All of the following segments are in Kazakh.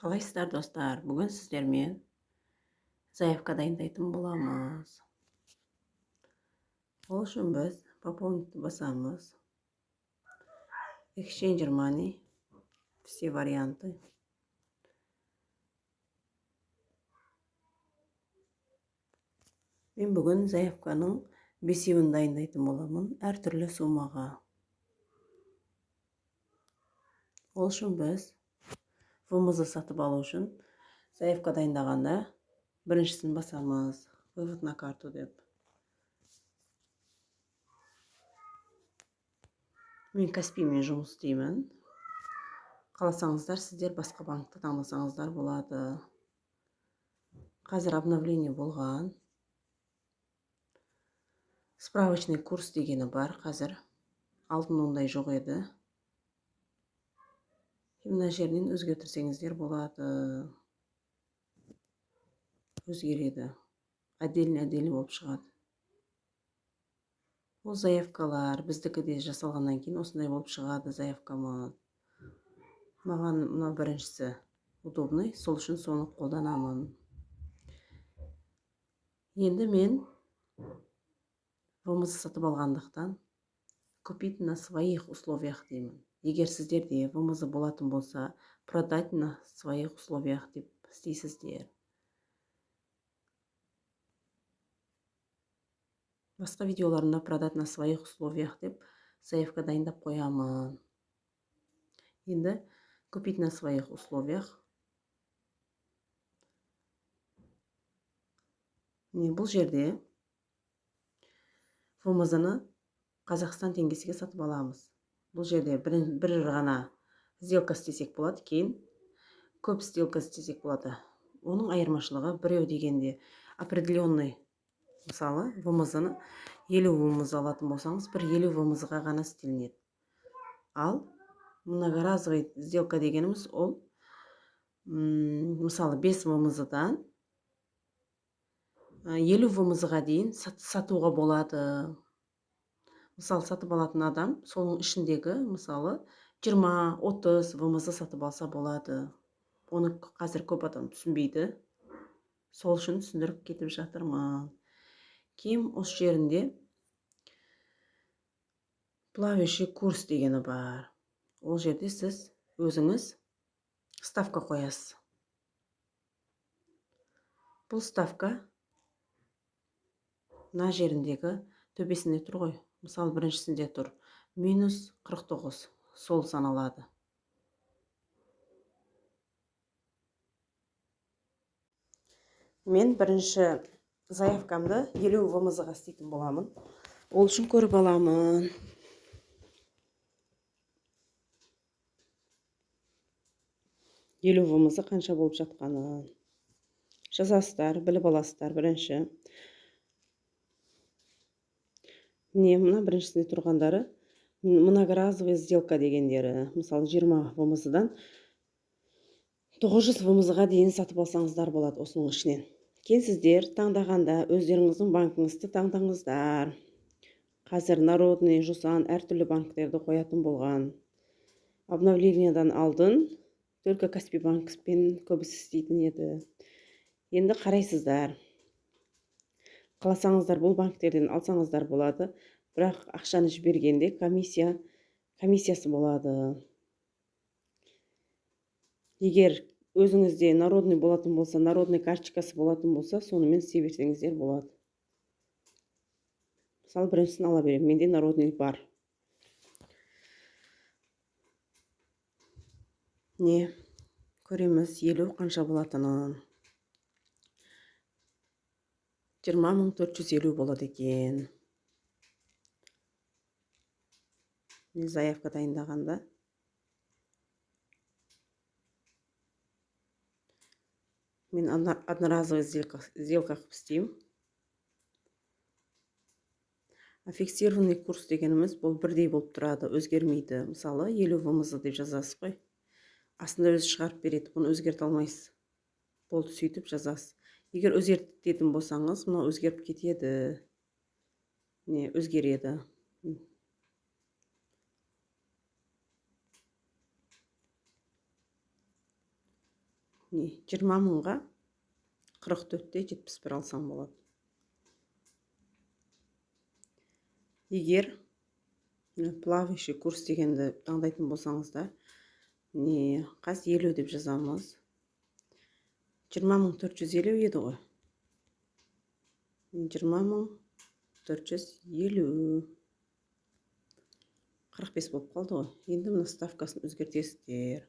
Қалайсыздар, достар? Бүгін сіздермен заявка дайындайтын боламыз. Ол үшін біз пополнить басамыз. Exchanger Money, все варианты. Мен бүгін заявканың бесеуін дайындайтын боламын, әртүрлі суммаға. Ол үшін біз WMZ сатып алу үшін заявка дайындағанда біріншісін басамыз, вывод на карту деп. Мен Каспиймен жұмыс істеймін. Қаласаңыздар, сіздер басқа банкті таңдасаңыздар болады. Қазір обновление болған. Справочный курс дегені бар қазір. Алдын ондай жоқ еді. Мына жерінен өзгертірсеңіздер болады. Өзгереді. Отдельно-отдельно болып шығады. Ол заявкалар біздікі де жасалғаннан кейін осындай болып шығады заявкамыз. Маған мына біріншісі удобный, сол үшін соны қолданамын. Енді мен WMZ сатып алғандықтан купить на своих условиях деймін. Егер сіздерде WMZ болатын болса, продать на своих условиях деп істейсіздер. Басқа видеоларымда продать на своих условиях деп заявка дайындап қоямын. Енді купить на своих условиях. Міне, бұл жерде WMZ-ны Қазақстан теңгесіге сатып аламыз. Бұл жерде бір ғана сделка істесек болады, кейін көп сделка істесек болады. Оның айырмашылығы біреу дегенде определенный, мысалы, WMZ-ны 50 WMZ алатын болсаңыз, бір 50 WMZ-ға ғана істелінеді. Ал многоразовый сделка дегеніміз ол, мысалы, 5 WMZ-дан 50 WMZ-ға дейін сатуға болады. Мысалы, сатып алатын адам соның ішіндегі, мысалы, 20-30 WMZ сатып алса болады. Оны қазір көп адам түсінбейді. Сол үшін түсіндіріп кетіп жатырмын. Кейін осы жерінде плавающий курс дегені бар. Ол жерде сіз өзіңіз ставка қоясыз. Бұл ставка мына жеріндегі төбесінде тұр ғой. Мысалы, біріншісінде тұр минус 49, сол саналады. Мен бірінші заявкамды 50 WMZ-ға істейтін боламын. Ол үшін көріп аламын. 50 WMZ қанша болып жатқанын жазасыздар, біліп аласыздар бірінші. Міне, мына біріншісінде тұрғандары многоразовый сделка дегендері. Мысалы, 20 WMZ-дан 900 WMZ-ға дейін сатып алсаңыздар болады осының ішінен. Кейін сіздер таңдағанда өздеріңіздің банкіңізді таңдаңыздар. Қазір Народный, Жусан әртүрлі банктерді қоятын болған. Обновлениядан алдын только Каспий банкпен көбісі істейтін еді. Енді қарайсыздар. Қаласаңыздар бұл банктерден алсаңыздар болады, бірақ ақшаны жібергенде комиссиясы болады. Егер өзіңізде Народный болатын болса, Народный карточкасы болатын болса, сонымен істей берсеңіздер болады. Мысалы, біріншісін ала беремін. Менде Народный бар. Не, көреміз 50 қанша болатынын. 20 450 болады екен. Мен заявка дайындағанда мен одноразовый сделка қылып істеймін. А фиксированный курс дегеніміз бұл бірдей болып тұрады, өзгермейді. Мысалы, 50 WMZ деп жазасыз ғой. Астында өзі шығарып береді, бұны өзгерте алмайсыз. Болды, сөйтіп жазасыз. Егер өзгертетін болсаңыз, мынау өзгеріп кетеді. Міне, өзгереді. Не, 20 мыңға 44,71 алсам болады. Егер плавающий курс дегенді таңдайтын болсаңыздар, не, қазір 50 деп жазамыз. 20 450 еді ғой. 20 450. 45 болып қалды ғой. Енді мына ставкасын өзгертесіздер.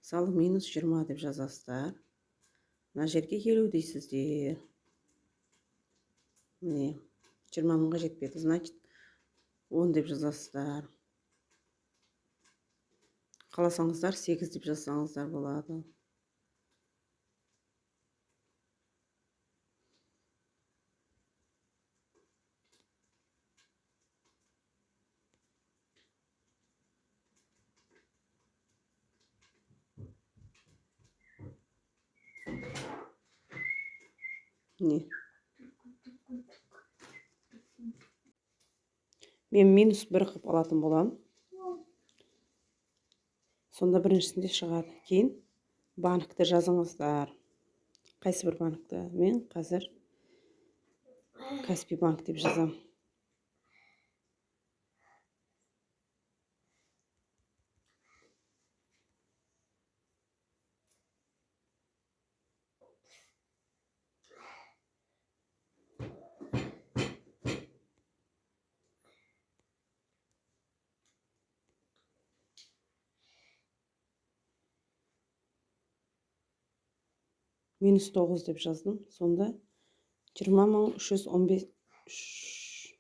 Мысалы, минус 20 деп жазасыздар. Мына жерге 50 дейсіздер. Міне, 20 мыңға жетпеді. Значит, 10 деп жазасыздар. Қаласаңыздар 8 деп жазсаңыздар болады. Не. Мен минус 1 қылып алатын боламын. Сонда біріншісінде шығады. Кейін банкті жазыңыздар. Қайсы бір банкті? Мен қазір Каспий банк деп жазам. Минус 9 деп жаздым. Сонда жиырма мың үш жүз он бес, үш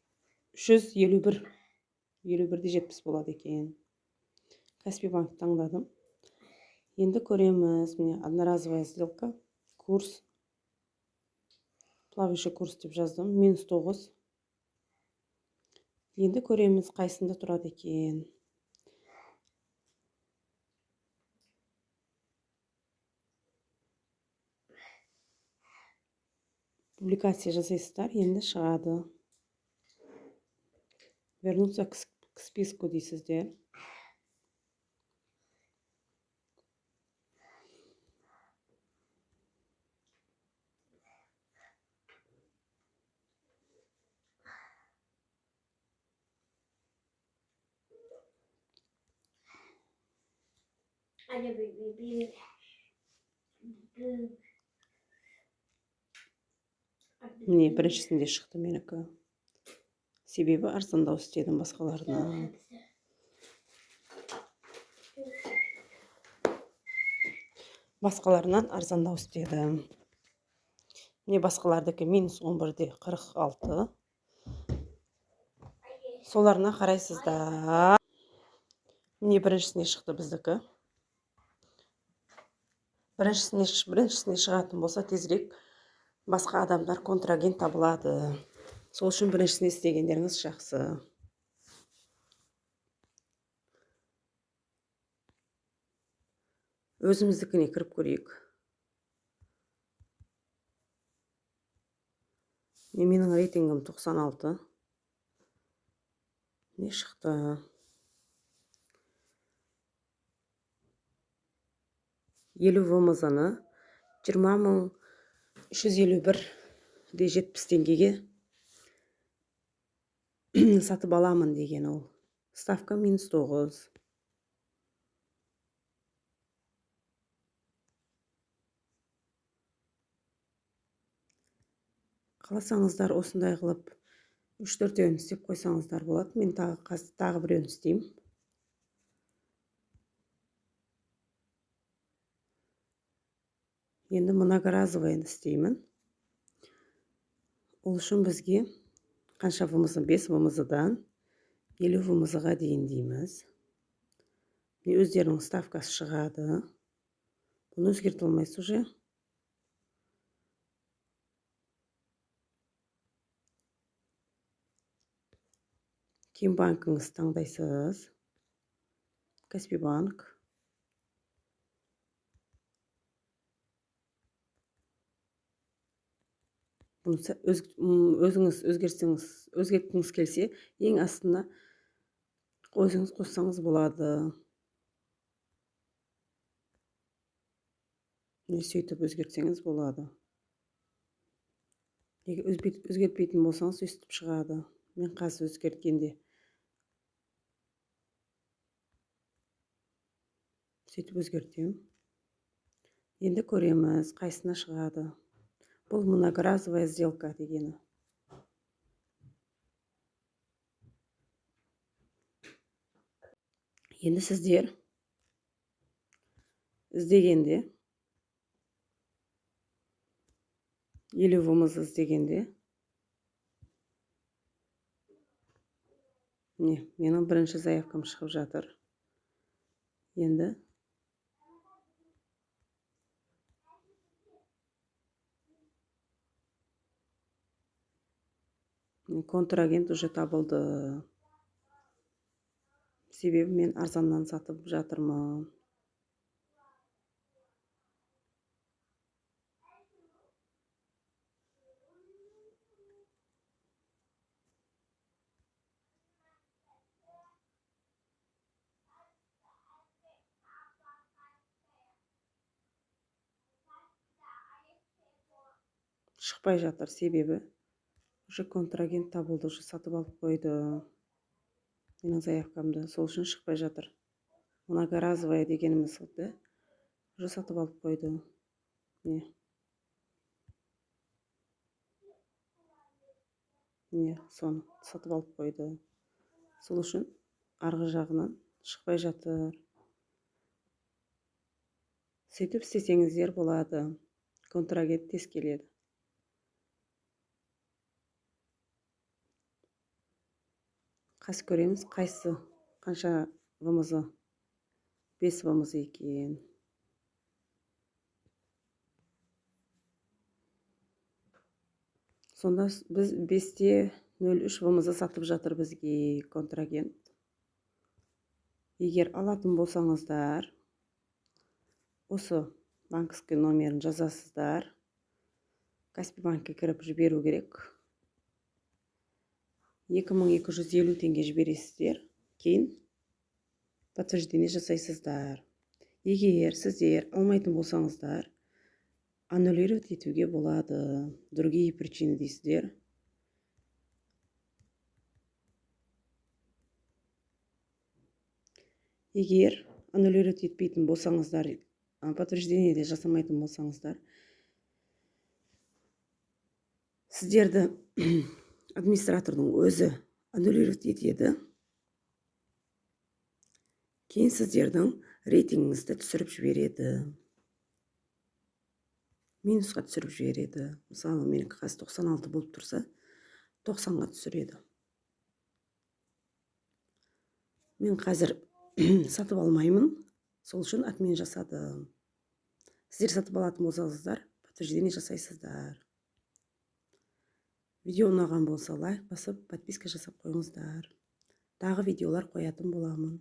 жүз елу бір, елу бірде жетпіс болады екен. Каспий банк таңдадым. Енді көреміз. Міне, одноразовая сделка, курс, плавающий курс деп жаздым. Минус 9. Енді көреміз, қайсында тұрады екен. Публикация жасайсыздар, енді шығады. Вернуться к списку дейсіздер. Міне, біріншісінде шықты менікі. Себебі арзандау істедім басқаларынан. Басқаларынан арзандау істедім. Міне, басқалардікі минус он бірде қырық алты. Соларына қарайсыздар. Міне, біріншісіне шықты біздікі. Біріншісіне шығатын болса, тезірек басқа адамдар контрагент табылады. Сол үшін біріншісіне істегендеріңіз жақсы. Өзіміздікіне кіріп көрейік. Міне, менің рейтингім 96. Не шықты? Елу ВМЗ-ны жиырма мың үш жүз елу бір де жетпіс теңгеге сатып аламын деген ол. Ставка минус 9. Қаласаңыздар осындай қылып үш-төртеуін істеп қойсаңыздар болады. Мен тағы біреуін істеймін. Енді многоразовыйны істеймін. Ол үшін бізге қанша ВМЗ? 5 ВМЗ-дан 50 ВМЗ-ға дейін дейміз. Міне, өздерінің ставкасы шығады. Бұны өзгерте алмайсыз уже. Кейін банкіңізді таңдайсыз. Каспий банк. Бұны өзіңіз өзгерткіңіз келсе, ең астына өзіңіз қоссаңыз болады. Сөйтіп өзгертсеңіз болады. Егер өзгертпейтін болсаңыз, өстіп шығады. Мен қазір өзгерткенде сөйтіп өзгертемін. Енді көреміз, қайсына шығады. Бұл многоразовая сделка дегені. Енді сіздер іздегенде 50 ВМЗ іздегенде, міне, менің бірінші заявкам шығып жатыр. Енді контрагент уже табылды. Себебі мен арзаннан сатып жатырмын. Шықпай жатыр, себебі уже контрагент табылды, уже сатып алып қойды менің заявкамды, сол үшін шықпай жатыр. Многоразовая дегеніміз да, уже сатып алып қойды. Міне. Міне, соны сатып алып қойды. Сол үшін арғы жағынан шықпай жатыр. Сөйтіп істесеңіздер болады. Контрагент тез келеді. Қазір көреміз, қайсы, қанша ВМЗ, 5 ВМЗ екен. Сонда біз 5,03 ВМЗ сатып жатыр бізге контрагент. Егер алатын болсаңыздар, осы банковский номерін жазасыздар. Каспи банкке кіріп жіберу керек. 2250 теңге жібересіздер, кейін подтверждение жасайсыздар. Егер сіздер алмайтын болсаңыздар, аннулировать етуге болады. Другие причины дейсіздер. Егер аннулировать етпейтін болсаңыздар, подтверждение де жасамайтын болсаңыздар, сіздерді администратордың өзі аннулировать етеді. Кейін сіздердің рейтингіңізді түсіріп жібереді. Минусқа түсіріп жібереді. Мысалы, менікі қазір 96 болып тұрса, 90-ға түсіреді. Мен қазір сатып алмаймын, сол үшін отмен жасадым. Сіздер сатып алатын болсаңыздар, подтверждение жасайсыздар. Видео ұнаған болса, лайк басып, подписка жасап қойыңыздар. Тағы видеолар қоятын боламын.